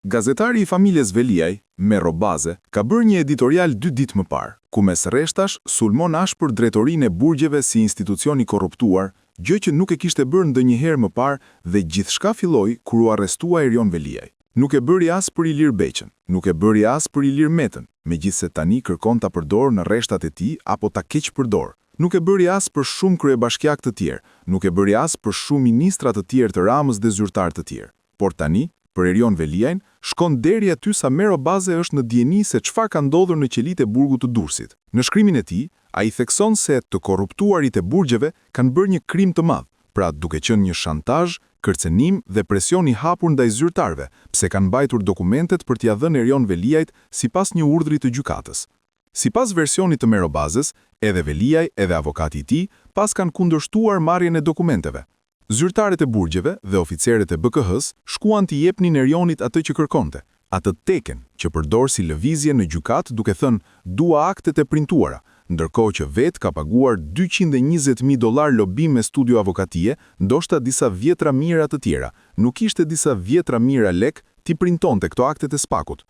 Gazetari i familjes Veliaj, Mero Baze, ka bërë një editorial dy ditë më parë, ku mes rreshtash sulmon ashpër drejtorinë e burgjeve si institucion i korruptuar, gjë që nuk e kishte bërë ndonjëherë më parë dhe gjithçka filloi kur u arrestua Erion Veliaj. Nuk e bëri as për Ilir Beqën, nuk e bëri as për Ilir Metën, megjithëse tani kërkon ta përdorë në rreshtat e tij apo ta keqpërdorë. Nuk e bëri as për shumë kryebashkiakë të tjerë, nuk e bëri as për shumë ministra të tjerë të Ramës dhe zyrtarë të tjerë. Por tani, për Erion Veliajn, shkon deri aty sa Mero Baze është në dijeni se çfarë ka ndodhur në qelitë e burgut të Durrësit. Në shkrimin e tij, ai thekson se të korruptuarit e burgjeve kanë bërë një krim të madh, pra duke qenë një shantazh, kërcënim dhe presion i hapur ndaj zyrtarëve, pse kanë mbajtur dokumentet për t'ia dhënë Erion Veliajt sipas një urdhri të gjykatës. Sipas versionit të Mero Bazes, edhe Veliaj edhe avokati i tij paskan kundërshtuar marrjen e dokumenteve. Zyrtarët e burgjeve dhe oficerët e BKH-së shkuan t'i jepnin Erionit atë që kërkonte, atë teken që përdor si lëvizje në gjykatë duke thënë dua aktet e printuara, ndërkohë që vetë ka paguar 220,000 dollarë lobim me studio avokatie, ndoshta disa dhjetra mijëra të tjera, nuk ishte disa dhjetra mijëra lekë t'i printonte këto aktet e SPAK-ut.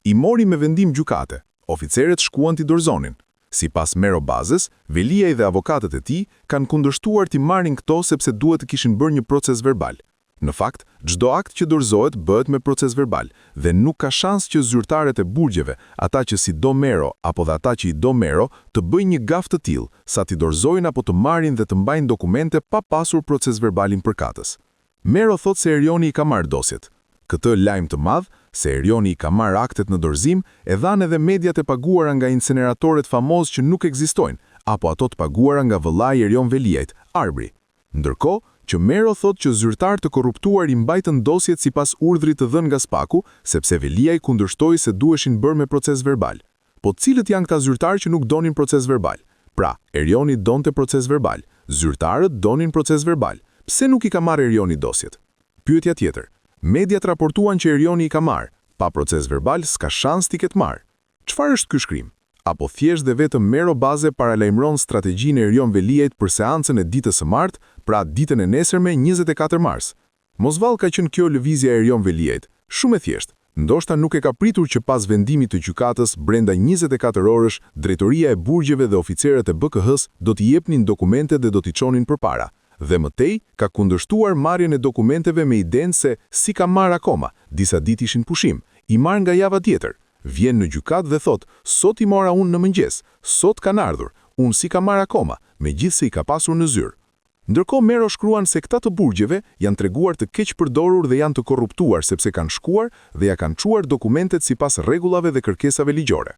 I mori me vendim gjykate, oficerët shkuan t'i dorëzonin. Sipas Mero Bazes, Veliaj dhe avokatët e tij kanë kundërshtuar t'i marrin këto sepse duhet të kishin bërë një procesverbal. Në fakt, çdo akt që dorëzohet bëhet me procesverbal dhe nuk ka shans që zyrtarët e burgjeve, ata që s'i do Mero apo dhe ata që i do Mero, të bëjnë një gafë të tillë, sa t'i dorëzojnë apo të marrin dhe të mbajnë dokumente pa pasur procesverbalin përkatës. Mero thotë se Erioni i ka marrë dosjet. Këtë lajm të madh, se Erioni i ka marrë aktet në dorëzim, e dhanë edhe mediat e paguara nga inceneratorët famozë që nuk ekzistojnë, apo ato të paguara nga vëllai i Erion Veliajt, Arbri. Ndërkohë, që Mero thotë që zyrtarë të korruptuar i mbajtën dosjet sipas urdhrit të dhënë nga SPAK-u, sepse Veliaj kundërshtoi se duheshin bërë me procesverbal. Po cilët janë këta zyrtarë që nuk donin procesverbal? Pra, Erioni donte procesverbal, zyrtarët donin procesverbal. Pse nuk i ka marrë Erioni dosjet? Pyetja tjetër, mediat raportuan që Erioni i ka marrë, pa procesverbal s'ka shans t'i ketë marrë. Çfarë është ky shkrim? Apo thjesht dhe vetëm Mero Baze paralajmëron strategjinë e Erion Veliajt për seancën e ditës së martë, pra ditën e nesërme 24 mars? Mos vallë ka qenë kjo lëvizja e Erion Veliajt? Shumë e thjeshtë. Ndoshta nuk e ka pritur që pas vendimit të gjykatës brenda 24 orësh drejtoria e burgjeve dhe oficerët e BKH-së do t'i jepnin dokumentet dhe do t'i çonin përpara. Dhe më tej ka kundërshtuar marrjen e dokumenteve me idenë se s'i kam marrë akoma, disa ditë ishin pushim, i marr nga java tjetër. Vjen në gjykatë dhe thotë sot i mora unë në mëngjes, sot kanë ardhur, unë s'i kam marrë akoma, megjithëse i ka pasur në zyrë. Ndërkohë Mero shkruan se këta të burgjeve janë treguar të keqpërdorur dhe janë të korruptuar sepse kanë shkuar dhe ia kanë çuar dokumentet sipas rregullave dhe kërkesave ligjore.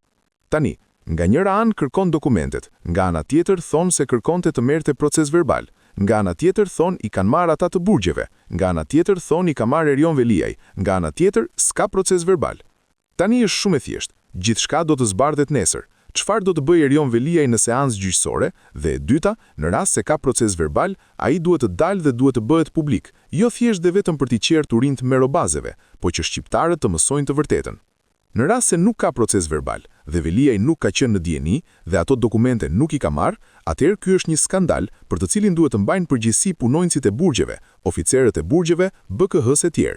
Tani, nga njëra anë kërkon dokumentet, nga ana tjetër thonë se kërkonte të merrte procesverbal, nga ana tjetër thonë i kanë marrë ata të burgjeve, nga ana tjetër thonë i ka marrë Erion Veliaj, nga ana tjetër s'ka procesverbal. Tani është shumë e thjeshtë, gjithçka do të zbardhet nesër, çfarë do të bëjë Erion Veliaj në seancë gjyqësore dhe e dyta, në rast se ka procesverbal, ai duhet të dalë dhe duhet të bëhet publik, jo thjesht dhe vetëm për t'i çjerrë turinjtë Merobazeve, po që shqiptarët të mësojnë të vërtetën. Në rast se nuk ka procesverbal dhe Veliaj nuk ka qenë në dijeni dhe ato dokumente nuk i ka marrë, atëherë ky është një skandal për të cilin duhet të mbajnë përgjegjësi punonjësit e burgjeve, oficerët e burgjeve, BKH-së etj.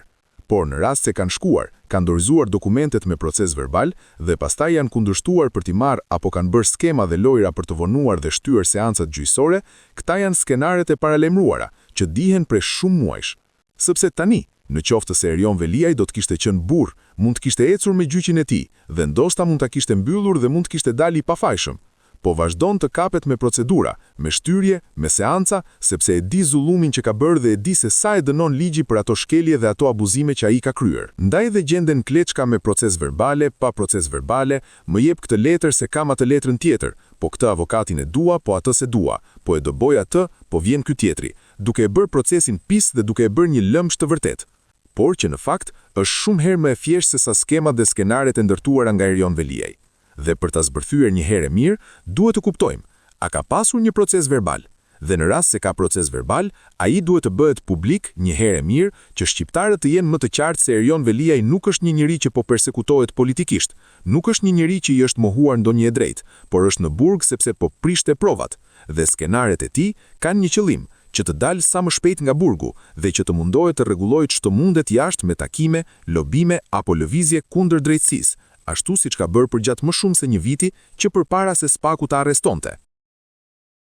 Por në rast se kanë shkuar, kanë dorëzuar dokumentet me procesverbal dhe pastaj janë kundërshtuar për t'i marrë apo kanë bërë skema dhe lojra për të vonuar dhe shtyrë seancat gjyqësore, këta janë skenaret e paralajmëruara, që dihen prej shumë muajsh. Sepse tani, në qoftë se Erion Veliaj do të kishte qenë burrë, mund të kishte ecur me gjyqin e tij dhe ndoshta mund ta kishte mbyllur dhe mund të kishte dalë i pafajshëm. Po vazhdon të kapet me procedura, me shtyrje, me seanca, sepse e di zullumin që ka bërë dhe e di se sa e dënon ligji për ato shkelje dhe ato abuzime që ai ka kryer. Ndaj dhe gjenden kleçka me procesverbale, pa procesverbale, më jep këtë letër se kam atë letrën tjetër, po këtë avokatin e dua, po atë s'e dua, po e dëboj atë, po vjen ky tjetri, duke e bërë procesin pis dhe duke e bërë një lëmsh të vërtetë. Por që në fakt është shumë herë më e thjeshtë se sa skemat dhe skenaret e ndërtuara nga Erion Veliaj. Dhe për ta zbërthyer një herë e mirë, duhet të kuptojmë, a ka pasur një procesverbal? Dhe në rast se ka procesverbal, ai duhet të bëhet publik një herë e mirë që shqiptarët të jenë më të qartë se Erion Veliaj nuk është një njeri që po persekutohet politikisht, nuk është një njeri që i është mohuar ndonjë e drejtë, por është në burg sepse po prishte provat. Dhe skenaret e tij kanë një qëllim, që të dalë sa më shpejt nga burgu dhe që të mundohet të rregullojë ç'të mundet jashtë me takime, lobime apo lëvizje kundër drejtësisë, ashtu siç ka bërë përgjatë më shumë se një viti që përpara se SPAK-u ta arrestonte.